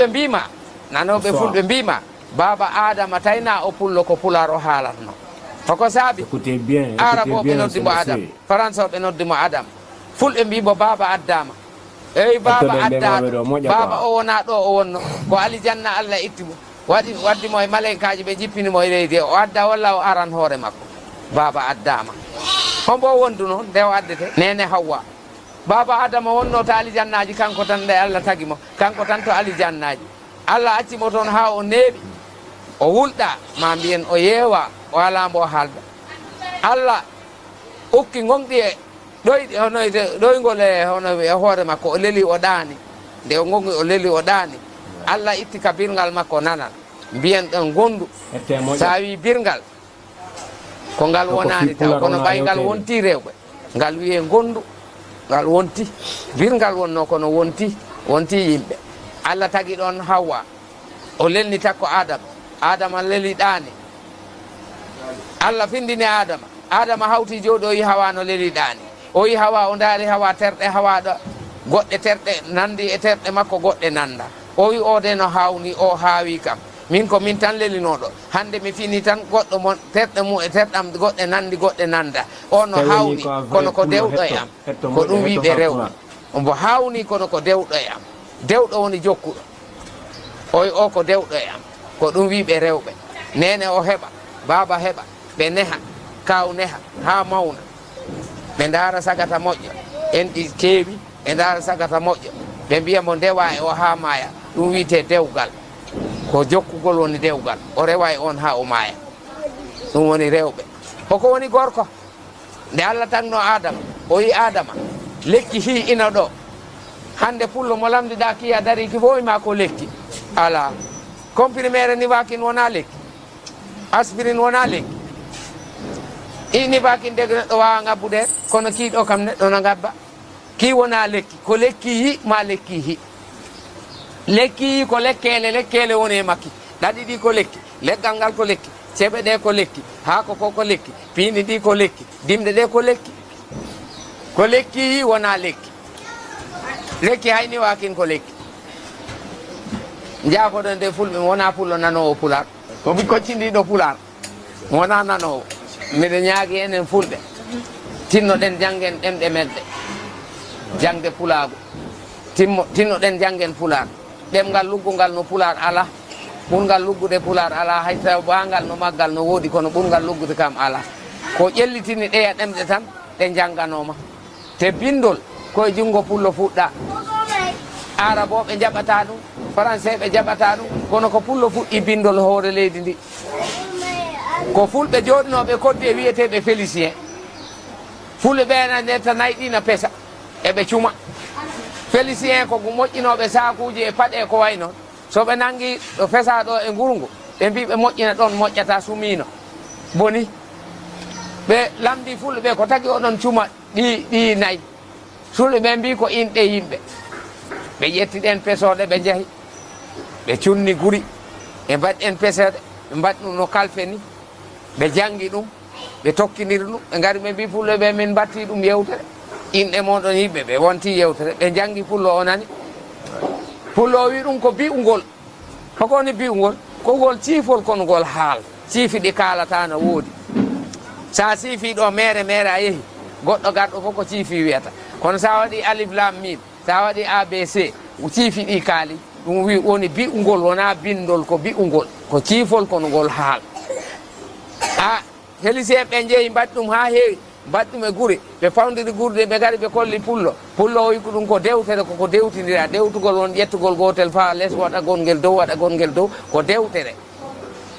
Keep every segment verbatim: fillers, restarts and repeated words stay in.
Ɓe mbiima, nanooɓe Fulɓe mbiima, Baaba Aadama tawi na o pullo ko pulaar o haalatno. Hoko saabi? Écoutez bien, écoutez Arabooɓe bien, noddi mo Adam, Faransoɓe noddi mo Adam. Fulɓe mbii mo Baaba addaama. Eyi Baaba addaama. Baaba o wonaa ɗo o wonno. Ko alijanna Allah itti mo. Waɗi, waddi mo e maleykaaji ɓe jippini mo e leydi. O adda walla o aran hoore makko. Baaba addaama. Hombo wondu noon nde o addete? Neene Hawwa. Baaba Adama wonno to alijannaaji, kanko tan nde Allah tagi mo, kanko tan to alijannaaji. Allah acci mo toon haa o neeɓi, o wulɗa, ma mbiyen o yeewa, o alaa mbo haalda. Allah ukki ngoŋɗi e ɗoyɗi, hono e ɗoyngol e hono e hoore makko, o leli o ɗaani. Nde o ngoŋi o leli o ɗaani. Allah itti ka birngal makko nanal. Mbiyen ɗon gondu. Ette moƴƴa. Sa wi birngal, ko ngal wonaani taw, kono ɓay ngal wonti rewɓe. Ngal wiyee ngondu, ngal wonti. Birngal wonno kono wonti, wonti yimɓe. Allah tagi ɗon Hawwa. O lelni takko Adama. Adama leli ɗaani. Allah findini Adama. Adama hawti jooɗoyi Hawa no leli ɗaani. O yi Hawa, o ndaari Hawa terɗe Hawa ɗo. Goɗɗe terɗe nandi e terɗe makko, goɗɗe nanda. O wi o de no hawni, o haawi kam. Min ko min tan lelinooɗo. Hannde mi fini tan goɗɗo mon, terɗe mum e terɗam goɗɗe nanndi, goɗɗe nannda. O no haawnii, kono ko dewɗo e am. Ko ɗum wii ɓe rewɓe. Omo haawnii, kono ko dewɗo e am. Dewɗo woni jokkuɗo. Oy, o ko dewɗo e am. Ko ɗum wii ɓe rewɓe. Neene o heɓa, baaba heɓa, ɓe neha, kaaw neha, haa mawna. Ɓe ndaara sagata moƴƴo, enɗi keewi, ɓe ndaara sagata moƴƴo, ɓe mbiya mo ndewa e o haa maaya, ɗum wiyetee dewgal. Ko jokkugol woni dewgal, o rewa e oon haa o maaya. Ɗum woni rewɓe. Hoko woni gorko? Nde Allah tagnoo Aadama, o wiyi, Aadama, lekki hii ina ɗo. Hannde pullo mo lamndiɗaa kii a darii ki fof, wi ma ko lekki. Alaa. Comprimé ni wakin wonaa lekki. Aspirine wonaa lekki. Ini bakin dege neɗɗo waawa ngabbude, kono kii ɗo kam neɗɗo na ngabba. Kii wonaa lekki, ko lekki yi ma lekki hi. Lekki yi ko lekkeele, lekkeele woni e makki. Ɗaɗi ɗi ko lekki, leggal ngal ko lekki, ceɓe ɗe ko lekki, haako ko ko lekki, piindi ndi ko lekki, dimɗe ɗe ko lekki. Ko lekki yi wonaa lekki. Lekki hay ni wakin ko lekki. Njaafoɗon de Fulɓe, mi wonaa Pullo nanoowo Pulaar. Ko mi koccindiiɗo Pulaar, mi wonaa nanoowo. Miɗo ñaagi enen Fulɓe, tinnoɗen janngen ɗemɗe men ɗe, jaŋde Pulaagu. Timmo, tinnoɗen janngen Pulaar. Ɗemngal luggungal no Pulaar alaa, ɓurngal luggude Pulaar alaa, hay so baangal no maggal no woodi, kono ɓurngal luggude kam alaa. Ko ƴellitini ɗeya ɗemɗe tan, ɗe njannganoo ma. Te binndol ko e junngo Pullo fuɗɗaa. Arabooɓe njaɓataa ɗum, Faranseeɓe njaɓataa ɗum, kono ko Pullo fuɗɗii binndol hoore leydi ndi. Ko Fulɓe jooɗinooɓe Koddi e wiyeteeɓe Félicien. Fulɓe ɓe na ndenta nayi ɗi na pesa, eɓe cuma. Félicien ko moƴƴinooɓe saakuuji e paɗe ko wayi noon. So ɓe nanngi ɗo fesaa ɗo e ngurngu, ɓe mbii ɓe moƴƴina ɗoon, moƴƴataa, sumiino, boni. Ɓe lamndii Fulɓe ɓe ko tagi oɗon cuma ɗi, ɗi nayi. Fulɓe ɓe mbii ko inɗe yimɓe. Ɓe ƴetti ɗeen pesooɗe, ɓe njahi. Ɓe cunni guri, ɓe mbaɗi ɗeen pesooɗe, ɓe mbaɗi ɗum no kalfe ni. Ɓe janngi ɗum, ɓe tokkindiri ɗum, ɓe ngari ɓe mbii Fulɓe ɓe, min mbattii ɗum yewtere. Inɗe mooɗon yimɓe ɓe wontii yewtere, ɓe njanngi Pullo o nani. Pullo o wii ɗum ko bi'ungol. Hoko woni bi'ungol? Ko ngol ciifol kono ngol haal. Ciifi ɗi kaalataa na woodi. So a siifii ɗo meere meere a yehi, goɗɗo garɗo fof ko ciifi wiyata. Kono so a waɗii alif laam miim, so a waɗii A B C, ciifi ɗi kaali, ɗum wi-, woni bi'ungol, wonaa binndol, ko bi'ungol. Ko ciifol kono ngol haal. A, Félicien ɓe njehi mbaɗi ɗum haa heewi, mbaɗi ɗum e gure, ɓe fawndiri gure, ɓe ngari ɓe kolli Pullo. Pullo o wi ko ɗum ko dewtere, ko ko dewtindiraa. Dewtugol won ƴettugol gootel faa les, waɗagol ngel dow, waɗagol ngel dow, ko dewtere.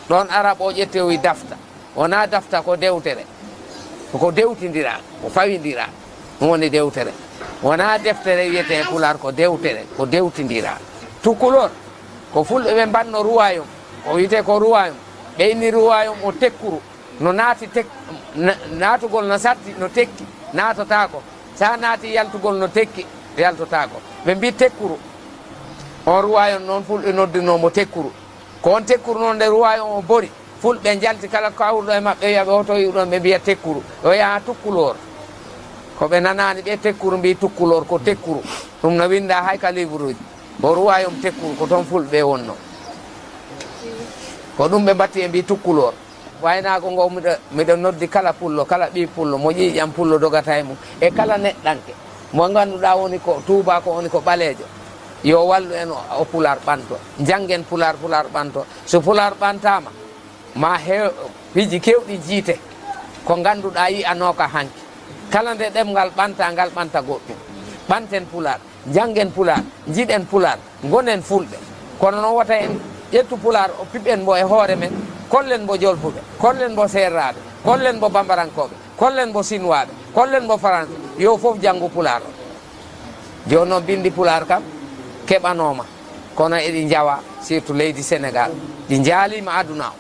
Ɗoon Arab o ƴetti o wi dafta. Wonaa dafta, ko dewtere. Ko ko dewtindiraa, ko fawindiraa. Ɗum woni dewtere. Wonaa deftere wiyetee Pulaar, ko dewtere, ko dewtindiraa. Tukkuloor, ko Fulɓe ɓe mbaɗno ruwaayom. Ko wiyetee ko ruwaayom. Ɓe inni ruwaayom o tekkuru. No naati tek-, na-, naatugol no satti, no tekki, naatotaako. So a naati yaltugol no tekki, yaltotaako. Ɓe mbii tekkuru. On ruwaayon noon Fulɓe noddirnoo mo tekkuru. Ko on tekkuru noon nde ruwaayon o bori. Fulɓe njalti kala kawruɗo e maɓɓe wiya ɓe hoto iwɗon ɓe mbiya tekkuru. O yaha tukkuloor. Ko ɓe nanaani ɓe tekkuru mbii tukkuloor ko tekkuru. Ɗum no winndaa hay ka livre uji. Au royaume Tekkuur, ko toon Fulɓe wonnoo. Ko ɗum ɓe mbatti e mbii Tukkuloor. Waynaago ngo, miɗo, miɗo noddi kala Pullo, kala ɓii Pullo, mo ƴiiƴam Pullo dogata e mum, e kala neɗɗanke mo ngannduɗaa woni ko tuubaako, woni ko ɓaleejo, yo wallu en o, o Pulaar ɓanto. Njanngen Pulaar, Pulaar ɓanto. So Pulaar ɓantaama, ma heew piiji keewɗi jiyte, ko ngannduɗaa yi'anooka hanki. Kala nde ɗemngal ɓantaa, ngal ɓanta goɗɗum. Ɓanten Pulaar, njanngen Pulaar, njiɗen Pulaar, ngonen Fulɓe. Kono noon, wota en ƴettu Pulaar o, piɓɓen mbo e hoore men, kollen mbo Jolfuɓe, kollen mbo Seeraaɓe, kollen mbo Bambarankooɓe, kollen mbo Sinwaaɓe, kollen mbo Faranse, yo fof janngu Pulaar o. Jooni noon, binndi Pulaar kam keɓanooma, kono eɗi njawaa, surtout leydi Senegaal, ɗi njaaliima aduna o.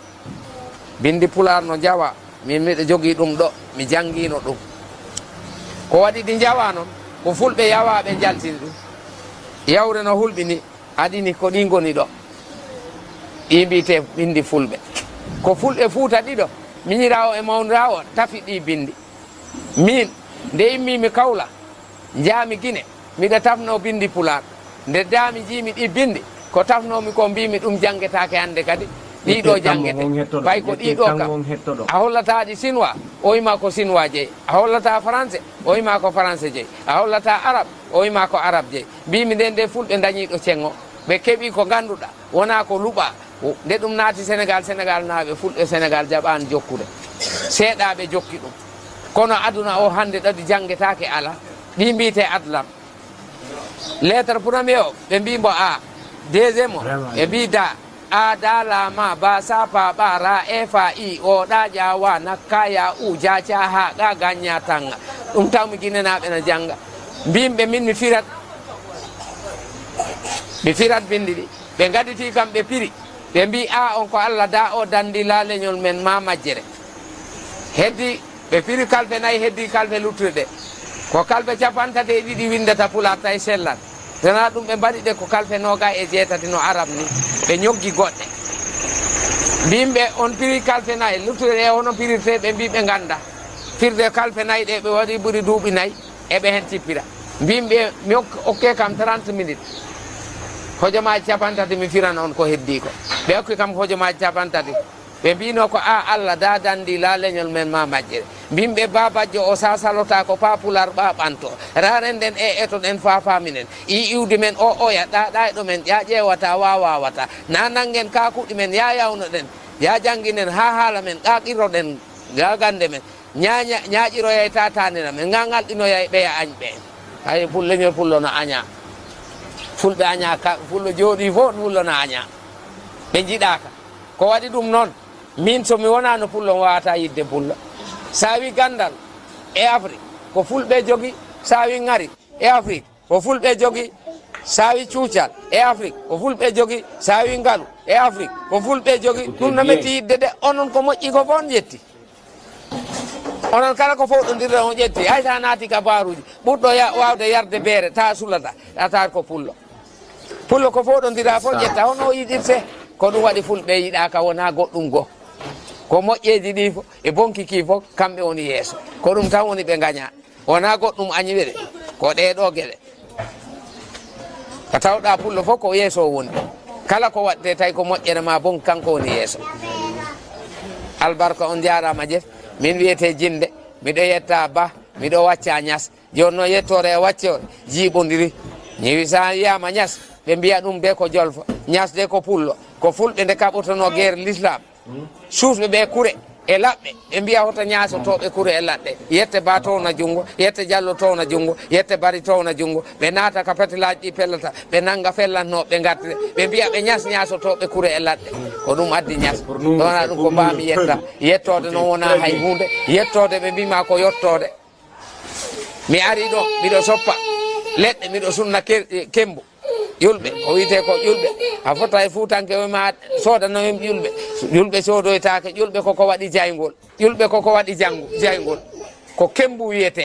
Binndi Pulaar no njawaa, min miɗo jogii ɗum ɗo, mi janngiino ɗum. Ko waɗi ɗi njawaa noon, ko Fulɓe yawaaɓe njaltini ɗum. Yawre no hulɓini, aɗini ko ɗi ngoni ɗo. Ɗi mbiyetee binndi Fulɓe. Ko Fulɓe Fuuta ɗiɗo, miñiraawo e mawniraawo, tafi ɗi binndi. Miin, nde immii mi Kawla, njaami Gine, miɗo tafnoo binndi Pulaar. Nde daami, njiimi ɗi binndi, ko tafnoomi ko, mbiimi ɗum janngetaake hannde kadi. Ɗii ɗo janngete. Ɓay ko ɗii ɗo kam. A hollataa ɗi Sinwaa, o wima ko Sinwaa jeyi. A hollataa Faranse, o wima ko Faranse jeyi. A hollataa Arab, o wima ko Arab jeyi. Mbiimi, nde nde Fulɓe ndañii ɗo ceŋo, ɓe keɓii ko ngannduɗaa. Wonaa ko luɓaa. Nde ɗum naati Senegaal, Senegaalnaaɓe, Fulɓe Senegaal jaɓaani jokkude. Seeɗaaɓe jokki ɗum. Kono aduna o hannde ɗo ɗi janngetaake alaa. Ɗi mbiyetee adlam. Lettre premier o, ɓe mbii mbo A. Deuxième o, ɓe mbii da. A, da, la, ma, ba, sa, pa, ɓa, ra, e, fa, i, o, ɗa, ƴa, wa, na, ka, ya, u, ja, ca, ha, qa, ga, ña, ta, ŋa. Ɗum tawmi Ginenaaɓe na jannga. Mbiimi ɓe min mi firat. Mi firat binndi ɗi. Ɓe ngadditii kam, ɓe piri. Ɓe mbii, A on ko Alla, da o danndi la leñol men ma majjere. Heddi, ɓe piri kalfe nayi, heddi kalfe luttuɗe ɗe. Ko kalfe capantati e ɗiɗi winndata Pulaar tawi sellan. Wonaa ɗum, ɓe mbaɗi ɗe ko kalfe noogayi e jeetati no Arab ni. Ɓe ñoggi goɗɗe. Mbiimi ɓe, on piri kalfe nayi, luttuɗe ɗe hono pirirtee? Ɓe mbii ɓe nganndaa. Firde kalfe nayi ɗe ɓe waɗi ɓuri duuɓi nayi. Eɓe heen cippira. Mbiimi ɓe, mi ok-, okke kam trente minutes. Hojomaaji capantati mi firana on ko heddii ko. Ɓe okki kam hojomaaji capantati. Ɓe mbiinoo ko, A Alla, da danndi la leñol men ma majjere. Mbiimi ɓe, Ba Bajjo o, sa salotaako, pa Pulaar ɓa ɓanto. Raren ɗen e eto ɗen fa faaminen. I iwdi men o oya, ɗa ɗayɗo men, ƴa ƴeewata, wa waawata. Na nanngen ka kuɗi men, ya yawno ɗen, ya jannginen ha haala men, qa qirro ɗen, ga gannde men. Ñaaña-, ñaaƴiroyay ta taanira men, ŋaŋalɗinoyay ɓeya añ ɓeen. Hay pul-, leñol Pullo no añaa. Fulɓe añaa ka, Pullo jooɗii fof, Pullo no añaa. Ɓe njiɗaaka. Ko waɗi ɗum noon, miin so mi wonaano Pullo, mi waawataa yiɗde Pullo. So a wii ganndal e Afrik, ko Fulɓe jogii, so a wii ŋari e Afrik, ko Fulɓe jogii, so a wii cuucal e Afrik, ko Fulɓe jogii, so a wii ngalu e Afrik, ko Fulɓe jogii. Ɗum no metti yiɗde de, onon ko moƴƴi ko fof on ƴetti. Onon kala ko fowɗondirɗon on ƴetti, hay so a naati ka baaruuji, ɓurɗo ya-, waawde yarde beere, ta sulata, a taar ko Pullo. Pullo ko fowɗondiraa fof ƴetta, hono o yiɗirtee. Ko ɗum waɗi Fulɓe yiɗaaka, wonaa goɗɗum goo. Ko moƴƴeeji ɗii fof, e bonki kii fof, kamɓe woni yeeso. Ko ɗum tan woni ɓe ngañaa. Wonaa goɗɗum añi ɓe de, ko ɗee ɗoo geɗe. Ko tawɗaa Pullo fof ko yeeso o woni. Kala ko waɗetee tawi ko moƴƴere ma bon, kanko woni yeeso. Albarka on njaaraama Jeef. Min wiyetee Jinnde, miɗo yetta Bah, miɗo wacca Ñas. Jooni noon yettoore e waccoore jiiɓondiri. Ñiwi so a wiyaama Ñas, ɓe mbiya ɗum de ko Jolfo, Ñas de ko Pullo, ko Fulɓe nde kaɓotonoo geer Lislaam. Suusɓe ɓe kure e laɓɓe, ɓe mbiya hoto ñaasotooɓe kure e laɗɗe. Yette ba towna junngo, yette jallo towna junngo, yette bari towna junngo. Ɓe naata ka petelaaji ɗi pellata, ɓe nannga fellatnooɓe, ɓe ngartira. Ɓe mbiya ɓe Ñas ñaasotooɓe kure e laɗɗe. Ko ɗum addi Ñas. Ɗo wonaa ɗum ko mbaami yetta. Yettoode noon wonaa hay huunde. Yettoode ɓe mbii ma ko yottoode. Mi arii ɗo, miɗo soppa leɗɗe, miɗo sunna ke-, kemmbu. Ƴulɓe, ko wiyetee ko ƴulɓe. A fota e Fuutanke o ma soodano en ƴulɓe. Ƴulɓe soodoytaake, ƴulɓe ko ko waɗi jayngol. Ƴulɓe ko ko waɗi janngu, jayngol. Ko kemmbu wiyetee.